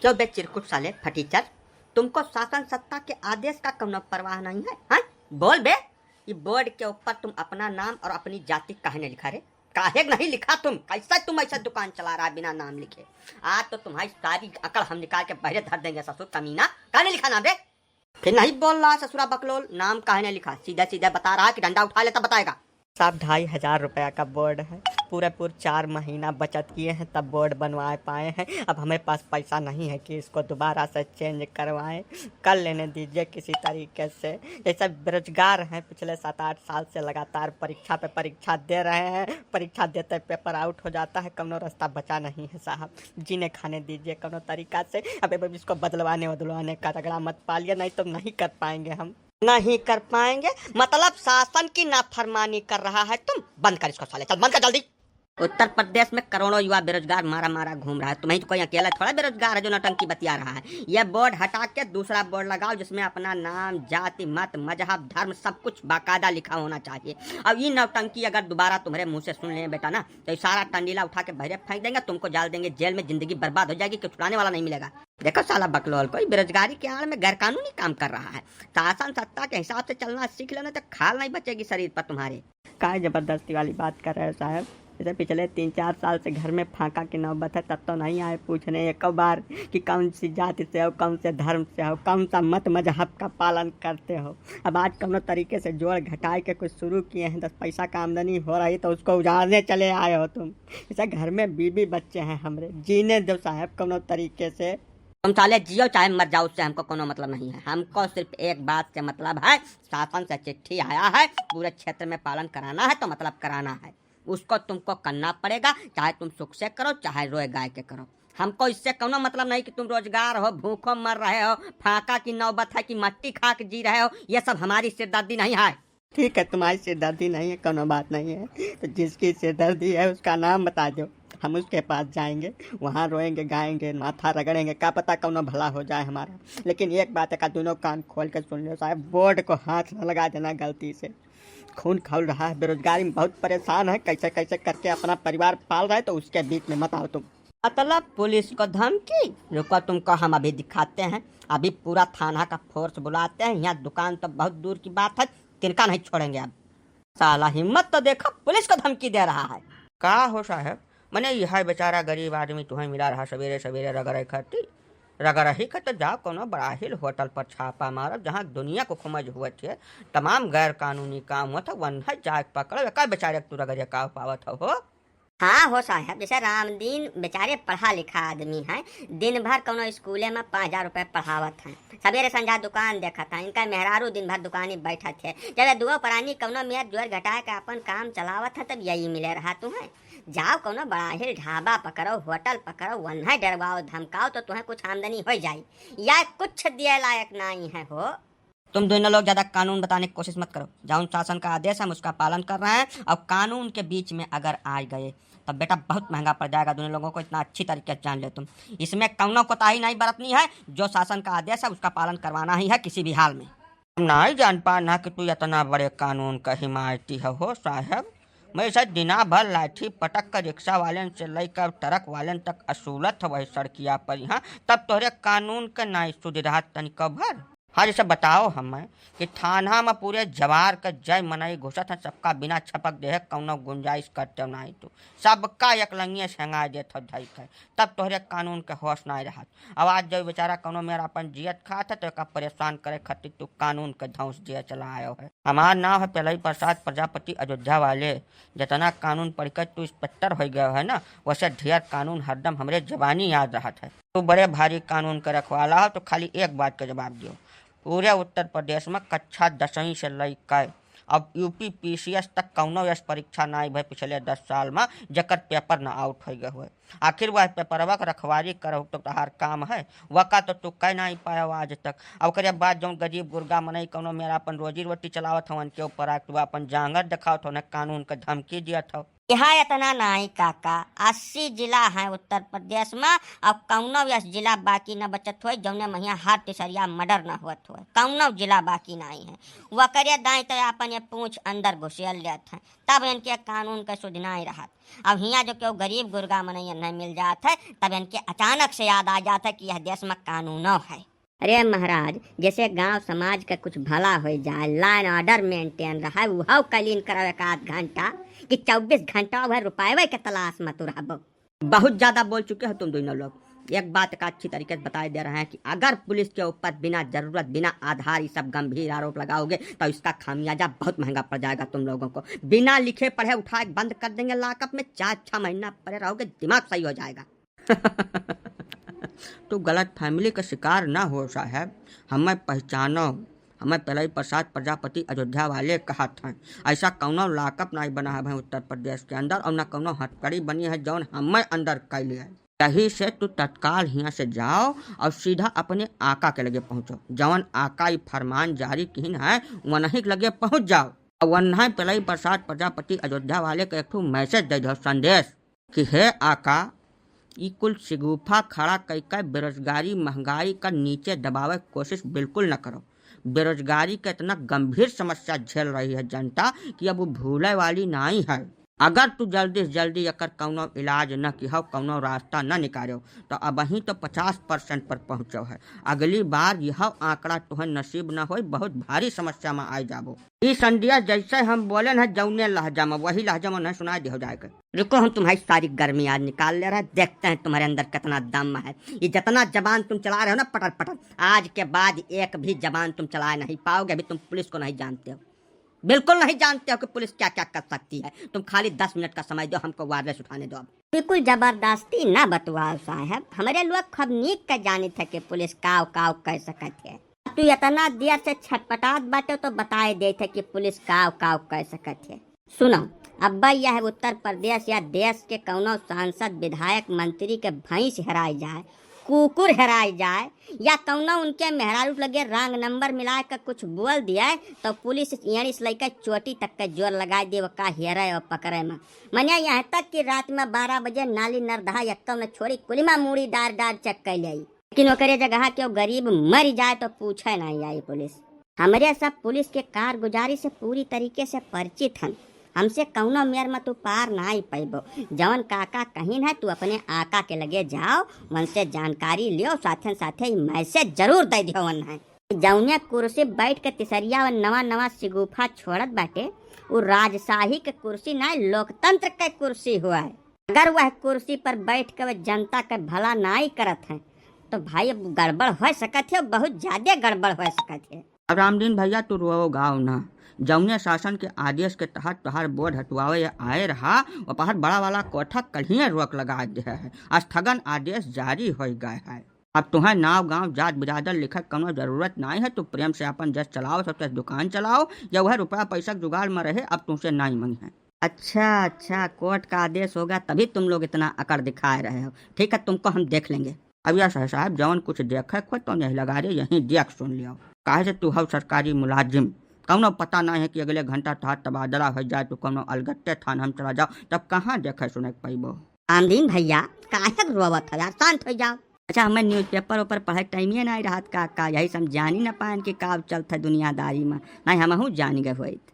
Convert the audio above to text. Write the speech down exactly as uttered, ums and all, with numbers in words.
क्यों बे चिरकुट साले फटीचर, तुमको शासन सत्ता के आदेश का कौनो परवाह नहीं है, हैं? बोल बे, ये बोर्ड के ऊपर तुम अपना नाम और अपनी जाति काहे नहीं लिखा रे? काहे नहीं लिखा तुम? कैसे तुम ऐसा दुकान चला रहा है बिना नाम लिखे? आज तो तुम्हारी सारी अकड़ हम निकाल के बहरे धर देंगे ससुर कमीना। काहे नहीं लिखा नाम रे? फिर नहीं बोल रहा ससुरा बकलोल, नाम काहे नहीं लिखा? सीधा सीधा बता रहा कि डंडा उठा ले तब बताएगा। साहब, ढाई हजार रुपया का बोर्ड है, पूरे पूरे चार महीना बचत किए हैं तब बोर्ड बनवा पाए हैं। अब हमारे पास पैसा नहीं है कि इसको दोबारा से चेंज करवाएं, कर लेने दीजिए किसी तरीके से। जैसे बेरोजगार हैं, पिछले सात आठ साल से लगातार परीक्षा पे परीक्षा दे रहे हैं, परीक्षा देते पेपर आउट हो जाता है, कौनो रास्ता बचा नहीं है साहब। जीने खाने दीजिए कौनो तरीका से। अब, अब इसको बदलवाने वदलवाने का रगड़ा मत पालिए, नहीं तो नहीं कर पाएंगे हम। नहीं कर पाएंगे? मतलब शासन की नाफरमानी कर रहा है तुम? बंद कर इसको साले, चल बंद कर जल्दी। उत्तर प्रदेश में करोड़ों युवा बेरोजगार मारा मारा घूम रहा है, तुम्हें तो कोई अकेला थोड़ा बेरोजगार है जो नौटंकी बतिया रहा है। यह बोर्ड हटा के दूसरा बोर्ड लगाओ जिसमें अपना नाम, जाति, मत, मजहब, धर्म सब कुछ बाकायदा लिखा होना चाहिए। अब ये नौटंकी अगर दोबारा तुम्हारे मुंह से सुन लें बेटा ना, तो ये सारा टंडीला उठा के बहरे फेंक देंगे, तुमको डाल देंगे जेल में, जिंदगी बर्बाद हो जाएगी, कोई छुड़ाने वाला नहीं मिलेगा। देखो साला बकलोल, कोई बेरोजगारी के आड़ में गैरकानूनी काम कर रहा है, शासन सत्ता के हिसाब से चलना सीख लो, नहीं तो खाल नहीं बचेगी शरीर पर तुम्हारे। काय जबरदस्ती वाली बात कर रहे हो साहब? जैसे पिछले तीन चार साल से घर में फाका की नौबत है, तब तो नहीं आए पूछने एक बार कि कौन सी जाति से हो, कौन से धर्म से हो, कौन सा मत मजहब का पालन करते हो। अब आज कौनो तरीके से जोड़ घटाए के कुछ शुरू किए हैं, दस पैसा का आमदनी हो रही तो उसको उजाड़ने चले आए हो तुम। जैसे घर में बीबी बच्चे हैं हमरे, जीने दो साहब कौनो तरीके से। तुम साले जियो चाहे मर जाओ, उससे हमको कोनो मतलब नहीं है। हमको सिर्फ एक बात से मतलब है, शासन से चिट्ठी आया है, पूरे क्षेत्र में पालन कराना है तो मतलब कराना है, उसको तुमको करना पड़ेगा, चाहे तुम सुख से करो चाहे रोए गाय के करो। हमको इससे कोनो मतलब नहीं कि तुम रोजगार हो, भूखो मर रहे हो, फाका की नौबत है कि मट्टी खा के जी रहे हो, ये सब हमारी सिरदर्दी नहीं है। ठीक है, तुम्हारी सिरदर्दी नहीं है, कोनो बात नहीं है। तो जिसकी सिरदर्दी है उसका नाम बता दो, हम उसके पास जाएंगे, वहाँ रोएंगे गाएंगे, माथा रगड़ेंगे, का पता कौनो भला हो जाए हमारा। लेकिन एक बात का दोनों कान खोल के सुन लो साहब, बोर्ड को हाथ न लगा देना गलती से। खून खौल रहा है, बेरोजगारी में बहुत परेशान है, कैसे कैसे करके अपना परिवार पाल रहा है, तो उसके बीच में मत आओ तुम। मतलब पुलिस को धमकी? रुको तुमको हम अभी दिखाते हैं, अभी पूरा थाना का फोर्स बुलाते हैं। यहाँ दुकान तो बहुत दूर की बात है, तिनका नहीं छोड़ेंगे अब। साला हिम्मत तो देखो, पुलिस को धमकी दे रहा है। का हो साहब, मने यह बेचारा गरीब आदमी तुम्हें मिला रहा सवेरे सवेरे रगड़े खातिर? रगड़ही खातिर जाओ कोनो बड़ा हिल होटल पर छापा मारो, जहाँ दुनिया को खुमज हुवत है, तमाम गैर कानूनी काम होत है, वन्है जाके पकड़ो, एका बेचारे के तू रगड़े का पावत हो? हाँ हो साहब, जैसे रामदीन बेचारे पढ़ा लिखा आदमी है, दिन भर कौनो स्कूले में पाँच हजार रुपये पढ़ावत हैं, सवेरे संझा दुकान देखत हैं, इनका मेहरारू दिन भर दुकानी बैठत है। जब ये दुओ प्राणी कौनो मेर जोर घटाए के अपन काम चलावत हैं, तब यही मिले रहा तुम्हें। जाओ कौनो बड़ा हिल ढाबा पकड़ो, होटल पकड़ो, वन्है डरवाओ धमकाओ तो तुम्हें कुछ आमदनी हो जाई, या कुछ दिए लायक नहीं है हो। तुम दोनों लोग ज्यादा कानून बताने की कोशिश मत करो। जौन शासन का आदेश है, हम उसका पालन कर रहे हैं, और कानून के बीच में अगर आ गए, तब बेटा बहुत महंगा पड़ जाएगा। दोनों लोगों को इतना अच्छी तरीके से जान लो तुम, इसमें कौनो कोताही नहीं बरतनी है। जो शासन का आदेश है, उसका पालन करवाना ही है किसी भी हाल में। हम नहीं जान पाना कि तू इतना बड़े कानून का हिमायती है हो साहब। मैं इसे दिना भर लाठी पटक कर रिक्शा वाले से लेकर ट्रक वाले तक असूलत है वही सड़किया पर यहाँ, तब तोहरे कानून के नहीं सुधरत तनिको भर। हाँ, जैसे बताओ हमें कि थाना में पूरे जवार के जय मनई घुसत हैं, सबका बिना छपक देहे कौनो गुंजाइश करते नहीं तू, सबका एक लंगिए सेंगाय देत हो धई के, तब तोहरे कानून के होश नहीं रहत। अब आज जब बेचारा कौनो मेर अपन जियत खात है तो एका परेशान करे खातिर तू कानून के धौंस दिए चला आयो है। हमार नाम है पेलई प्रसाद प्रजापति अयोध्या वाले। जितना कानून पढ़ के तू इंस्पेक्टर हो गयो है ना, वैसे ढेर कानून हरदम हमरे जबानी याद रहत है। तू बड़े भारी कानून के रखवाला हो, तो खाली एक बात का जवाब दियो। पूरे उत्तर प्रदेश में कक्षा दसवीं से लेकर अब यूपी पीसीएस तक कौनो ऐस परीक्षा नाई भय पिछले दस साल में जेकर पेपर ना आउट हो गए हुए। आखिर वह पेपरवा के रखवारी करहु तो तहार काम है, वका तो तू कह नाई पायो आज तक। अब ओकरे बाद जौन गरीब गुरगा मनई कौनो मेर अपन रोजी रोटी चलावत हवन के ऊपर आके तू अपन जांगर देखावत हो, उन्हें कानून के धमकी दियत हो। यहाँ इतना नाई काका, अस्सी जिला हैं उत्तर प्रदेश में, और कौनो यस जिला बाकी न बचत होए जौने महिया हर तिसरिया murder न होत होए, कौनो जिला बाकी नाई है। वकरे दाई तो अपन ये पूंछ अंदर घुसेल लेत हैं, तब इनके कानून के सुध नाई रहत। अब हियाँ जो केहू गरीब गुरगा मनई नहीं मिल जात है, तब इनके अचानक से याद आ जात है कि यह देश में कानूनो है। अरे महाराज, जैसे गांव समाज का कुछ भला हो जाए, law and order maintain रहे, वह कलीन करो एक आध घंटा, कि चौबीस घंटा वह रुपये के तलाश में तू रहबो। बहुत ज्यादा बोल चुके हो तुम दोनों लोग। एक बात का अच्छी तरीके से बताए दे रहे हैं कि अगर पुलिस के ऊपर बिना जरूरत, बिना आधार, ये सब गंभीर आरोप लगाओगे, तो इसका खामियाजा बहुत महंगा पड़ जाएगा तुम लोगों को। बिना लिखे पढ़े उठा के बंद कर देंगे लॉकअप में, चार छह महीना पड़े रहोगे, दिमाग सही हो जाएगा। तू गलत फैमिली का शिकार ना हो साहब, हमें पहचानो। हमें पेलई प्रसाद प्रजापति अयोध्या वाले कहत हैं। ऐसा कौनो लॉकअप नहीं बना है भाई उत्तर प्रदेश के अंदर, और ना कौनो हथकड़ी बनी है जौन हमें अंदर कैली है। यही से तू तत्काल हियाँ से जाओ और सीधा अपने आका के लगे पहुँचो, जौन आका ई फरमान जारी किहिन है, वनही के लगे पहुँच जाओ। और वनही पेलई प्रसाद प्रजापति अयोध्या वाले के एक ठो मैसेज दे दो, संदेश, कि हे आका, ई कुल सिगुफा खड़ा कई के बेरोजगारी, महंगाई का नीचे दबावे के कोशिश बिल्कुल न करो। बेरोजगारी के इतना गंभीर समस्या झेल रही है जनता कि अब वो भूले वाली नाई है। अगर तू जल्दी से जल्दी एकर कौनो इलाज न किहो, कौनो रास्ता न निकालो, तो अबहीं तो पचास परसेंट पर पहुँचो है। अगली बार यह आंकड़ा तुहे नसीब न होई, बहुत भारी समस्या में आ जाबो। ई संडिया जैसे हम बोले न जौने लहजा में, वही लहजा में उन्हें सुनाई दिहो जाए के। रुको, हम तुम्हारी सारी गर्मी आज निकाल ले रहे हैं, देखते हैं तुम्हारे अंदर कितना दम है। ये जितना जबान तुम चला रहे हो ना पटर पटर, आज के बाद एक भी जबान तुम चला नहीं पाओगे। अभी तुम पुलिस को नहीं जानते हो, बिल्कुल नहीं जानते हो कि पुलिस क्या क्या कर सकती है। तुम खाली दस मिनट का समय दो, हमको वायरलेस उठाने दो। अब बिल्कुल जबरदस्ती ना बतवाओ साहब, हमरे लोग खूब नीक के जानित है कि पुलिस काव काव कर सकत है। तू इतना देर से छटपटात बाटे तो बताए देत है कि पुलिस काव काव कर सकत है। सुनो, अब्बा यह उत्तर प्रदेश या देश के कौनो सांसद, विधायक, मंत्री के भैंस हेराई जाए, कुकुर हेराई जाए, या कौनो उनके मेहरारू लगे wrong number मिला के कुछ बोल दिया, तो पुलिस एड़ी से लेके चोटी तक के जोर लगाए दे, ओका हेरे और पकड़े में। मने यहाँ तक कि रात में बारह बजे नाली नरदहा यत्तो न छोड़ी, कुलिमा मूड़ी डार डार चेक कर ले। लेकिन ओकरे जगह केहू गरीब मर जाए तो पूछे नहीं आई पुलिस। हमरे सब पुलिस के कारगुजारी से पूरी तरीके से परिचित हन। हमसे कौनो मेर में तू पार नाई पइबो। जवन काका कहिन है, तू अपने आका के लगे जाओ, उनसे जानकारी लियो, साथे साथे ई मैसेज जरूर दे दियो उन्हें। जौने कुर्सी बैठ के तिसरिया और नवा नवा सिगुफा छोड़त बाटे, उ राजशाही के कुर्सी नाई, लोकतंत्र के कुर्सी हुआ है। अगर वह कुर्सी पर बैठ के वह जनता के भला नाई करत हैं, तो भाई, अब गड़बड़ हो सकत है, बहुत ज्यादा गड़बड़ हो सकत है। अब रामदीन भैया, तू रोवो गाओ ना। जौने शासन के आदेश के तहत तोहार बोर्ड हटवावे आए रहा, वो पहाड़ बड़ा वाला कोठा कल्हिए रोक लगा दे है, स्थगन आदेश जारी हो गए है। अब तुम्हें नाव गांव जात बिरादर लिखे के कौनो जरूरत नाई है। तू प्रेम से अपन जस चलाओ, सब तस दुकान चलाओ, या वह रुपया पैसा के जुगाड़ में रहे, अब तुमसे नाई मंगे। अच्छा अच्छा, कोर्ट का आदेश होगा तभी तुम लोग इतना अकड़ दिखा रहे हो। ठीक है, तुमको हम देख लेंगे। अब यह सह साहब, जवन कुछ देखे को तो नहीं लगा रहे, यहीं देख सुन लियो। काहे से तू हव सरकारी मुलाजिम, कौनो पता नहीं है कि अगले घंटा तोहार तबादला हो जाए तो कौनो अलगट्टे थान हम चला जाओ, तब कहाँ देखे सुने के पइबो। आमदीन भैया, काहे रोवत हो यार, शांत हो जाओ। अच्छा, हमें न्यूज़पेपर ऊपर पढ़े टाइम ये नहीं रहत का, का यही से हम जानी न पाएन कि का चलत है दुनियादारी में, नहीं हमहू जान गए होइत।